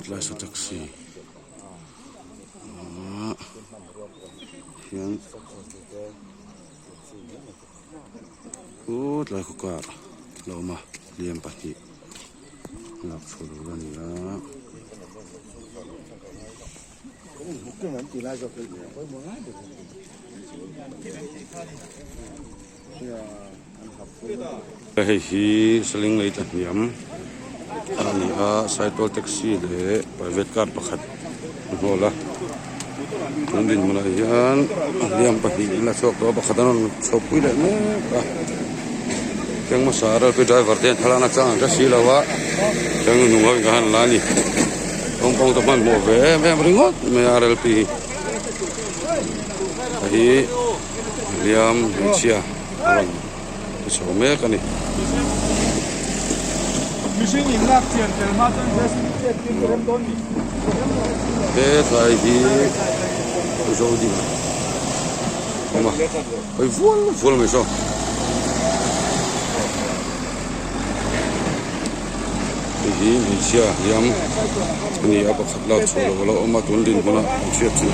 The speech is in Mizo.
tlai saw taxi ahh hian u tlai khaw kar a lo awm a hliam pahnih lak chhuah tur a ni a. Hei hi saling lei tlahniam a ni a saitual taxi leh private car pakhat a hnawl a tun dinhmunah hian hliam pahnih an la chhuak tawh a pakhat an rawn chho pui leh mek a thleng hmasa a ralpui driver te hian thlalak na chang an hre si lo a thleng hnung ho in ka han la a ni kawngpawng te hmanhmawh ve em em ringawt mai a ralpui hi hei hi. Hliam hmeichhia a rawn ti chho mek a ni. He tlai hi zo ding a awm a hawi vual vual mai saw. Hei hi hmeichhia hliam a ni a pakhat lak chhuah loh a lo awm a tun dinhmunah an chhiat chin.